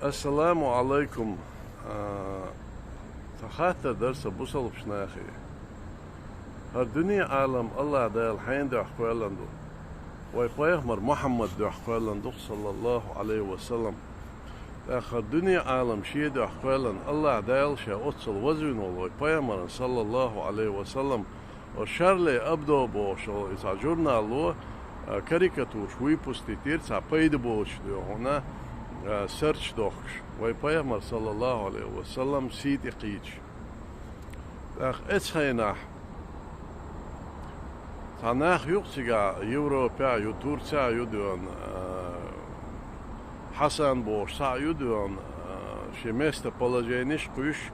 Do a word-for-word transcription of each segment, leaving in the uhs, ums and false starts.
Ассаламу Ӏалайкум. А, цхьа хаттар дара са бусалба нахе. ХӀара дуьне, Ӏалам АллахӀ Дала хьайна дуьхьа кхоьллина ду. Вай пайхамар Мухьаммад дуьхьа кхоьллина ду, саллаллахӀу Ӏалайхи ва саллам. ТӀаккха хӀара дуьне, Ӏалам шен дуьхьа кхоьллина, АллахӀ Дала ша оццул вазвина волу вай пайхамарна, саллаллахӀу Ӏалайхи ва саллам, оцу Шарли Абдо бохуш, и цхьа журнало, а, карикатураш выпустить йира, цхьа пайда боцуш дуьйна, а, сарч дохкуш, вай пайхамар, саллаллахӀу Ӏалайхи ва саллам, сий тӀе кхийдаш. ТӀаккха эцу хенахь цхьа нах ю-кх цигахь, Европехь ю, Турцехь ю дуьйна, а, Хьасан бохуш цхьаъ ю дуьйна, а, шен местоположенеш кхуьйсуш,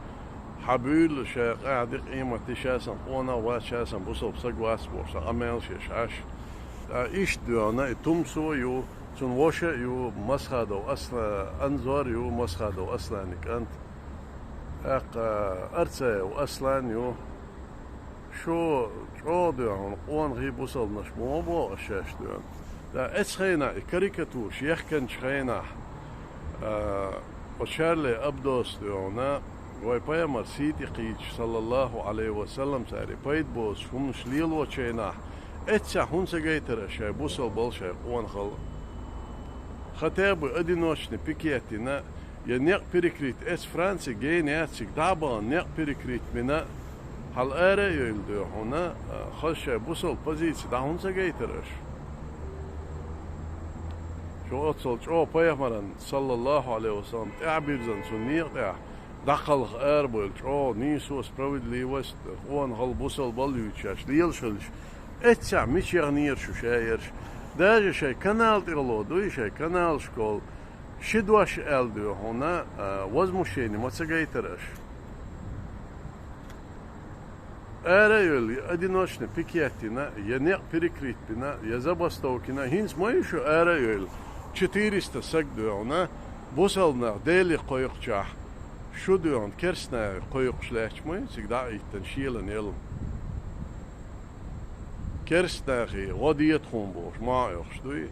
хьан буьйлу шайн къаьхьа дика къематде, ша сан къонах вац, ша сан бусалба саг вац бохуш, сан къамел шеш Ӏаш. Ткъа иштта дуьйна и Тумсо а ю, цуьнан ваша а ю, Масхадов Асла-, Анзор ю, Масхадов Асланан кӀант. ТӀаккха Арцаев Аслан ю. Шу чӀогӀа дуьйна къонахий, бусалбанаш ма боху ас шаьш дуьйна. ТӀаккха эцу хенахь и карикатураш ехкинчу хенахь, а, оцу Шарли Абдос дуьйна, вай пайхамар сий тӀе кхийдаш, саллаллахӀу Ӏалайхи ва саллам, цара и пайда боцуш хӀуманаш лелочу хенахь, эццехь хӀунда ца гайтара аш шайн бусалбал, шайн къонахал? Хотя бы одиночный пикет йина, я некъ перекрыть, эцу Франци гена яц цига дӀа а бахана, некъ перекрыть бина, хьал ара а йойла дуьйна, а, хаза шайн бусалба позици дӀа хӀунда ца гайтара аш? Шу оццул чӀогӀа пайхамаран, саллаллахӀу Ӏалайхи ва саллам, тӀаьхьабирзина цунна некъа тӀехь дӀакхалха арабевлла, чӀогӀа нийсо, справедливость, къонахал, бусалбал юьйцуш шаьш лелаш хилча, эццехь мича яхнера шу шаерш? Даже шайн канал тӀехула дуй, шайн каналашкахула ши дош аьлла дуьйна, а, возмущение ма ца гайтара аш? Ара а йойла, я одиночный пикет йина, я некъ перекрыть бина, я забастовка йина, хӀинца ма ю шу ара а йойла, четыреста саг дуьйна, бусалба нах Деле кхойкхучохь, шу дуьйна керстанахе кхойкхуш лаьтташ ма ю цига дӀа а хӀиттина, шелан елла. Керстанахе гӀо де тхуна бохуш, ма Ӏа оьхуш дуй?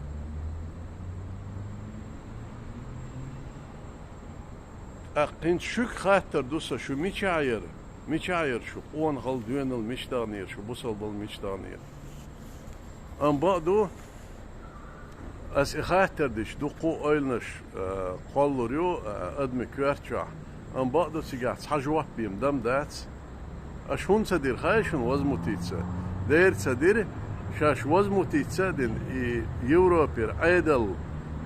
ТӀаккха хӀинца шуьга хаттар ду сан, шу мичахь яра? Мичахь яра шу къонахалла, доьналла мича дахнера, шу бусалбалла мича дахнера? Амма бакъ ду, ас и хаттар дича дуккха а ойланаш, а, кхоллалур ю, а, адамийн коьрта чохь. Амма бакъ ду, цигахь цхьа жоп бен дам дац. Аша хӀунда ца дира хаьий шуна возмутиться? Дера ца дира, шаьш возмутиться а дина, и Европера Ӏедал,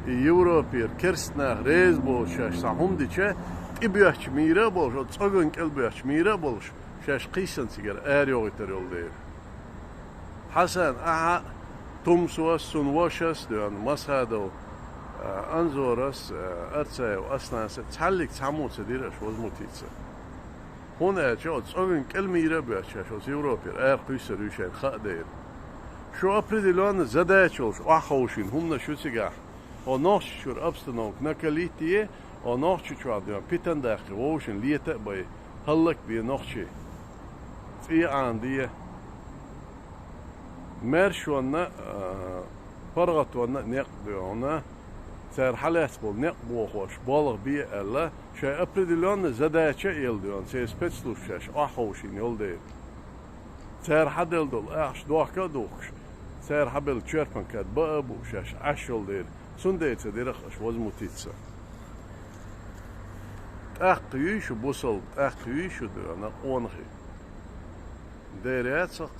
и Европера керстанах реза боцуш шаьш цхьа хӀума дича, тӀебоьттуш мийра а болуш, оцу цӀоган кӀел боьттуш мийра а болуш, шаьш кхийсана цигара арайохуьйтур йолу дела. Хьасан ахьа а, Тумсос, цуьнан вашас а дуьйна, Масхадов, а, Анзорас а, Арцаев Асланас а, цхьаллиг цхьаммо ца дира аша возмутиться. ХӀунда аьлча оцу цӀоган кӀел мийра а боьттуш шаьш оцу Европера аракхуьйсур ю шайна хаа дела. Шу определённо задача йолуш охьаховшийна хӀуманаш ю цигахь. Хьо Нохчийчуьра обстановка накалить е, хьо Нохчийчохь дуьйна питана даккхий, вовшийн лета а бай, хӀаллак а бе нохчий. ЦӀий Ӏанаде. Маьршонна а, паргӀатонна а некъ дуьйна, цара хьалаьцна болу некъ бохош болх бе аьлла, шайн определённый задача а елла дуьйна, церан спецслужбаш охьаховшийна йолу дела. Цара хьаделла долу ахча дохка а духкуш, цара хьабелла чорпан кад баа а бууш шаьш Ӏаш йолу дела, цундела ца дира-кх аша возмутиться. ТӀаккха юй шу бусалба, тӀаккха юй шу дуьйна къонахий? Дера яц-кх,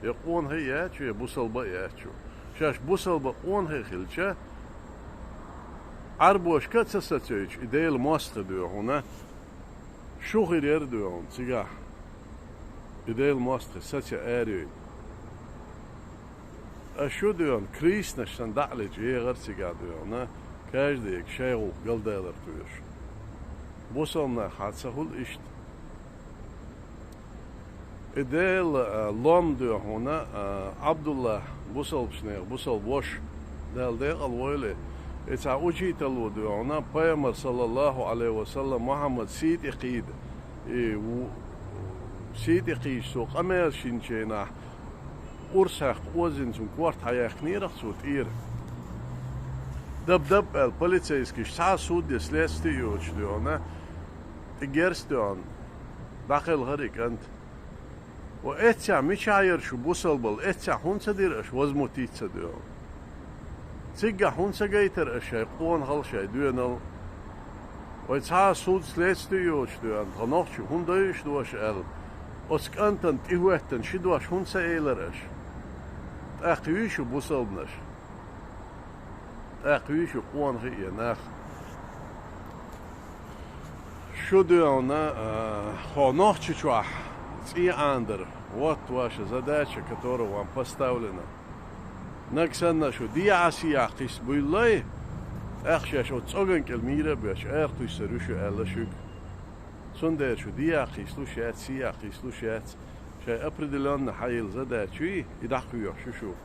я къонахий яц шу, я бусалба а яц шу. Шаьш бусалба, къонахий хилча, Ӏарбошка а ца сацойтуш, и Делан мостагӀий дуьйна, шу хир яра дуьйна цигахь, и Делан мостагӀий сацо арайойла. Аша шу дуьйна крысанаш санна дӀа а лечкъа егӀар цигахь дуьйна, каждыйга шайн гӀуллакх галдалар кхоьруш. Бусалба нах, хьан ца хуьлу иштта? И Делан, а, лом дуьйна, а, Ӏабдуллахь, бусалбачу нехан бусалба ваша, Дала декъал войла, и цхьа учитель ву дуьйна, пайхамар, саллаллахӀу Ӏалайхи ва саллам, Мухьаммад сий тӀе кхийда, и ву-, сий тӀе кхийдаш цо къамелаш йинчу хенахь, урс хьаькхна озийна цуьнан корта хьаяьккхинера-кх цо тӀера. Даб-даб аьлла полицейскийш цхьа а суд я следствие йоцуш дуьйхьана, тӀе герз дуьйхьана, дӀакхелхира и кӀант. Ва эццехь мичахь яра шу бусалбал, эццехь хӀунда ца дира аша возмутиться дуьйхьана? Циггахь хӀунда ца гайтара аша шайн къонахал, шайн доьнал? Вай цхьа а суд следствие йоцуш дуьйхьана, тхан нохчий хӀунда дойуш дош аьлла, оцу кӀантана тӀехӀоьттина ши дош хӀунда ца элира аша? ТӀаккха юй шу бусалбанаш? ТӀаккха юй шу къонахий а нах? Шу дуьйхьана, а, хьо Нохчийчохь цӀий Ӏанадар, вот ваша задача, которая вам поставлена. Нагахь санна шу дехьа-сехьа кхиссабуьйлалой, тӀаккха шаьш оцу цӀоган кӀел мийра а боьттуш, аракхуьссур ю шу аьлла шуьга. Цундела шу дехьа кхийсалуш яц, сехьа кхийсалуш яц. Шайн определённо хьайилла задача юй, и дӀакхоьхьуш ю шу.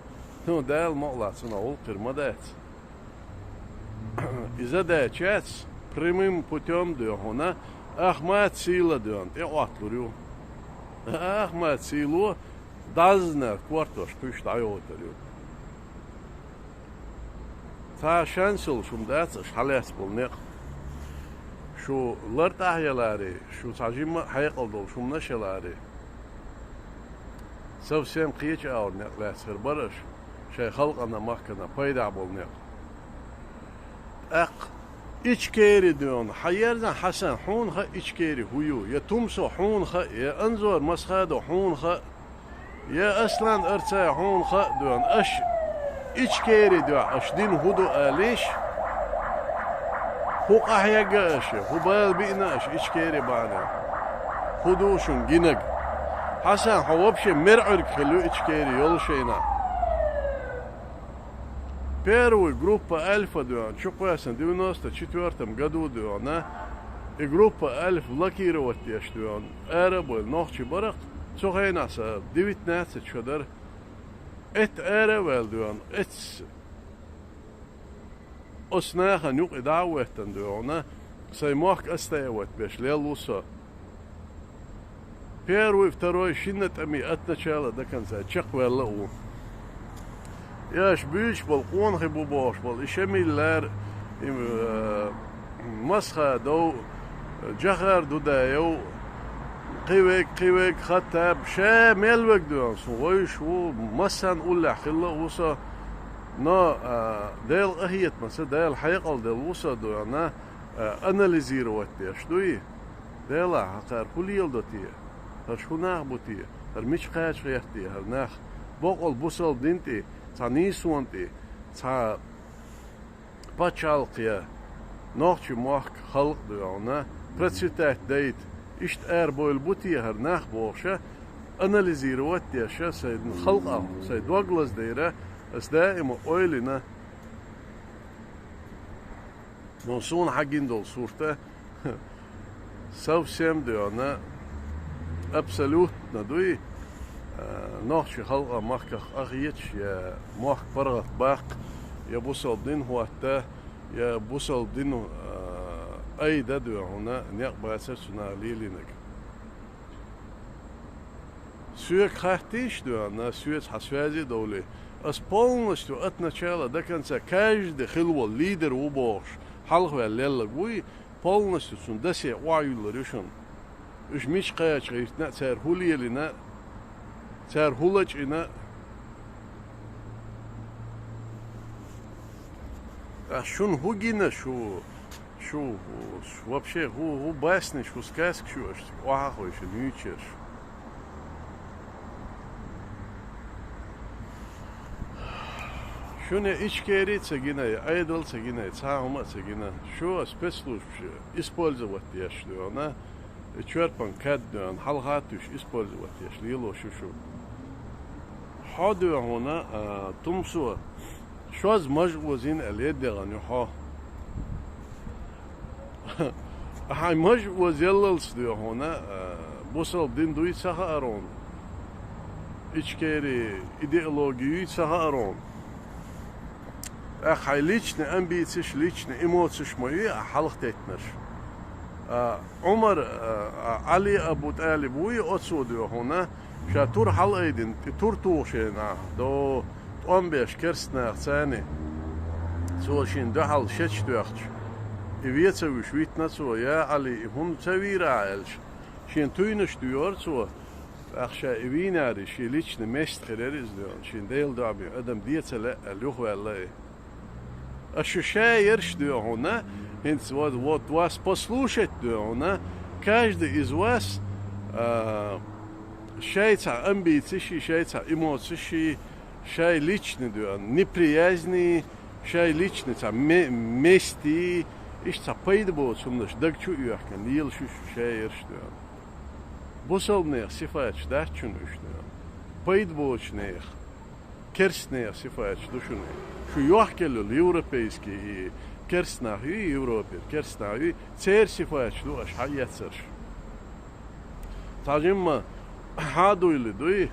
Ну, Дала мукъалахь, цунах гӀуллакх хир ма дац. И задача яц, прямым путём дуьйхьана, Ахмат Сийло дуьйхьана тӀеӀотталур ю. Ахмат Сийло дӀазна кортош кхуьйсуш дӀайохуьйтур ю. Цхьа шанс йолуш хӀума дац аша хьалаьцна болу некъ. Шу лартӀахь яларе, шу цхьа жимма а хьекъал долуш хӀуманаш яларе, совсем кхечу агӀор некъ лаьцна хир бара аша, шайн халкъана, махкана пайдехь болу некъ. ТӀаккха Ичкери дуьйхьана, хьан ерзан Хьасан, хьуна хаьа Ичкери хӀун ю, я Тумсо хьуна хаьа, я Анзор Масхадов хьуна хаьа, я Аслан Арцай хьуна хаьа дуьйхьана, аша Ичкери дуьхьа аша дина хӀун ду алийша? ХӀун къахьегна аша, хӀун бала биъна аша Ичкери бахьана? ХӀун ду шуна гинарг? Хьасан, хьо вообще мера Ӏуьрг хилла ю Ичкери йолу шайна. Первый группа Альфа дуьйхьана, чукхоьссина девяносто четвёртом году дуьйхьана, и группа Альфа блокировать деш дуьйхьана, ара а бевлла нохчий бара-кх, цу хенахь сан девятнадцать шо дара. Эцца ара а ваьлла дуьйхьана, эцца оцу нахана юкъа дӀа а хӀоьттина дуьйхьана, сайн мохк отстаивать беш лелла ву со. Первый, второй шинна тӀаме от начала до конца чекхваьлла а ву. И аша буьйцуш болу къонахий бу бохуш болу и Шамил лара, и, э, Масхадов, Джохар Дудаев, кхин верг, кхин верг, Хаттаб, ша мел верг дуьйхьана, суна вевзаш ву, массарна уллехь хилла а ву со, но, а, Делан къинхетамца, Дала хьекъал делла ву со дуьйхьана, а, анализировать деш дуй. Делахь, хӀара хӀун леладо те? ХӀара хӀун нах бу те? ХӀара мича кхача гӀерта те хӀара нах? Боккъал бусалба дин тӀе, цхьа нийсонан тӀе, цхьа пачхьалкх я, нохчий мохк, халкъ дуьйхьана, процветать дайта, иштта арабевлла бу те хӀара нах бохуша, анализировать деша, сайн халкъах, сайн дог лаздайра, ас даима ойла йина, ну, суна хьан гина долу сурта, совсем дуьйхьана, абсолютно дуй, а, нохчий халкъан махках къахеташ, я мохк паргӀат баккха, я бусалба дин хӀотта, я бусалба дин, а, айда дуьйхьана, некъ бацара цунах лелийнарг. Соьга хаттийша дуьйхьана, соьца хьан связи а довлий, ас полностью от начала до конца каждый хилла волу лидер ву бохуш, хьалхаваьлла лелларг вуй, полностью цунна досье охьаюьллур ю шуна. Уьш мича кхача гӀиртина а, цара хӀун лелийна а, цара хӀун лачкъийна а. Ас шуна хӀун гина шу? Шу, шу вообще хӀун, хӀун баснаш, хӀун сказкаш ю аша цига охьахуьйшина юьйцуш? Шуна я Ичкери а ца гина, я Ӏедал а ца гина, я цхьа хӀума а ца гина. Шу спецслужбаш использовать деш дуьйхьана, и чорпан кад дуьйхьана, хьалха а туьйсуш использовать деш лелош ю шу. Хьо дуьйхьана, а, Тумсо, шозза маж озийна аьлла еддехана ю хьо. Хьайн маж озаяллалц дуьйхьана, а, бусалба дин дуй ца хаьара хьуна, Ичкери идеологи юй ца хаьара хьуна. ТӀаккха хьайн личный амбицеш, личный эмоцеш ма юй ахь хьалхатеттинарш. А, Ӏумар, а, а, Ӏали Абу ТӀалиб вуй оцо дуьйхьана, ша тур хьалаайдина, тӀе тур тухуш хенахь, до тӀом беш керстанаха царний. Цо шен дуьхьал шеташ доьхкича, и вен ца вуьйш витина цо: «Я Ӏали, и хӀунда ца вийра ахь?» — аьлча, шен туйнаш доьхура цо. ТӀаккха ша и вийнарий, шен личный место хир яра иза, доьху хьуна, шен Делан дуьхьа бен адам де ца лаьа аьлла, юхаваьлла и. А шу шаераш, доьху хьуна, хӀинца вот, вот вас послушать, доьху хьуна, каждый из вас, а, шайн цхьа амбицеши, шайн цхьа эмоцеши, шайн личный, доьху хьуна, неприязни, шайн личный цхьа ме-, мести, иштта цхьа пайда боцу хӀуманаш даг чу а йоьхкина лела шу, шу шаераш, доьху хьуна. Бусалба нехан сифаташ дац шуна уьш, доьху хьуна. Пайда боцу нехан, керста нехан сифаташ ду шуна. Шу йохкаелла йолу европейский и керста нах юй, Европера керста нах юй, церан сифаташ ду аша хьаэцарш. Цхьа жимма хьан а дуйла дуй,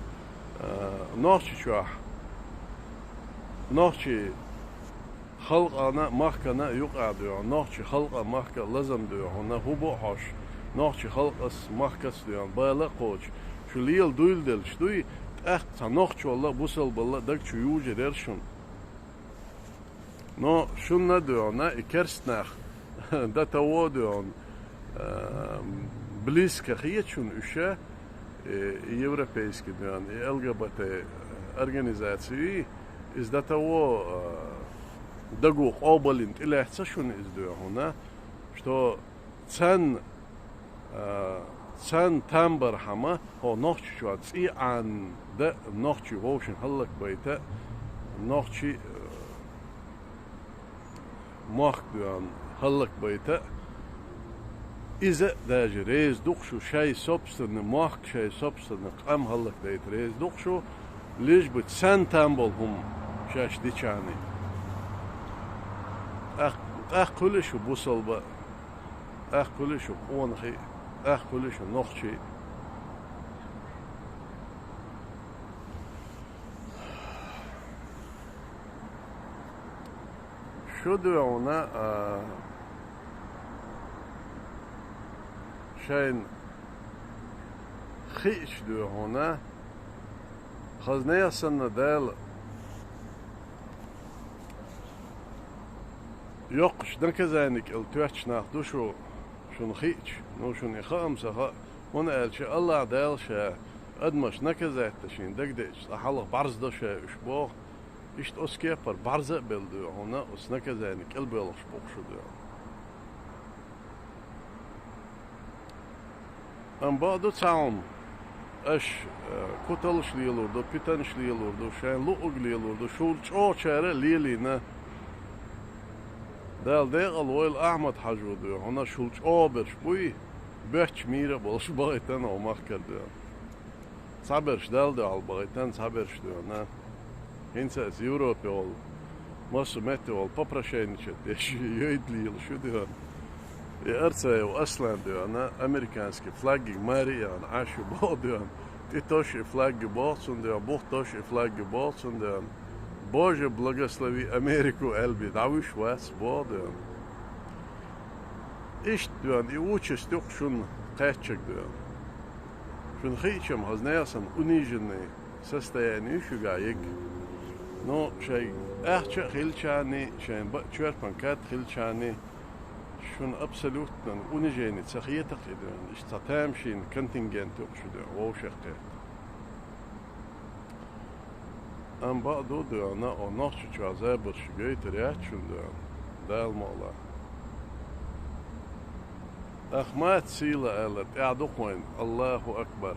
а, Нохчийчохь, нохчий халкъана а, махкана а юкъахь, доьху хьуна, нохчий халкъа а, махка а лазам, доьху хьуна, хӀун бу хьоьжуш, нохчий халкъаца, махкаца, доьху хьуна, бала а кхочуш, шу лела дуйла деллаш дуй, тӀаккха цхьа нохчалла а, бусалбалла а даг чу южур яра шуна. Но шуна, доьху хьуна, и керста нах до того, доьху хьуна, а, близко хета шуна уьш, и, и европейский, доьху хьуна, и Л Г Б Т организаций, иза до того, а, даго къобалйина тӀелаьцна шуна иза, доьху хьуна, что царна, а, царна там бархьама, хӀокху Нохчийчохь цӀий Ӏанна дан а, нохчий вовшийн хӀаллакбайта а, нохчий, а, мохк, доьху хьуна, хӀаллакбайта а, иза а даже реза ду-кх шу, шайн собственный мохк, шайн собственный къам хӀаллакдайта реза ду-кх шу, лишь бы царна там болу хӀума шаьш дичахьана. ТӀаккха, тӀаккха хуьлу шу бусалба а, тӀаккха хуьлу шу къонахий а, тӀаккха хуьлу шу нохчий а. Шу, доьху хьуна, а, шайна хиъча, доьху хьуна, хаза нехан санна Дала йоккхачу наказани кӀел тоьттуш нах ду шу, шуна хиъча, ну, шуна и хаа-м ца хаьа, хӀунда аьлча АллахӀ Дала Ша адамаш наказать дан Шена дагадеъча, цкъа хьалха бӀарздо Ша уьш боху. Иштта оцу кепара бӀарза а белла, доьху хьуна, оцу наказани кӀел боьлхуш бу-кх шу, доьху. Амма бакъду цхьа хӀума, аша, э, куталш лелор ду, питанаш лелор ду, шайна луъург лелор ду, шул чӀогӀачара а лелийна. Дала декъала войла Ахьмад-Хьаьжо, доьху хьуна, шул чӀогӀа берш буй, боьттачу мийра а болуш бахийтина оха махкара, доьху. Цхьаберш Далла дуьхьал бахийтина, цхьаберш, доьху хьуна, хӀинца а Европе волу, массо а метте волу попрошайничать деш йайта лелаш ю, доьху хьуна. И Арцаев Аслан, доьху хьуна, американский флаггиг маре а яхна Ӏаш ю боху, доьху хьуна. ТӀе тосуш и флагги боху цунна, доьху хьуна, бух тосуш и флагги боху цунна, доьху хьуна. «Боже, благослови Америку» аьлла бен дӀавуьйш вац боху, доьху хьуна. Иштта, доьху хьуна, и участь ю-кх шуна кхаьчнарг, доьху хьуна. Шуна хиъча-м хаза нехан санна униженный состояние ю шуьгахь ерг. Ну, шайн ахча а хилчахьана, шайн баа чорпан кад хилчахьана, шуна абсолютно унижение ца хета-кх и, доьху хьуна. Иштта цхьа тамашийна контингент ю-кх шу, доьху хьуна, вовшех кхетта. Амма бакъду, доьху хьуна, оха Нохчийчохь забарш гойтур яц шуна, доьху хьуна, Дала мукъ лахь. Ахмат сила аьлла тӀехь ду-кх вайна, Аллаху акбар.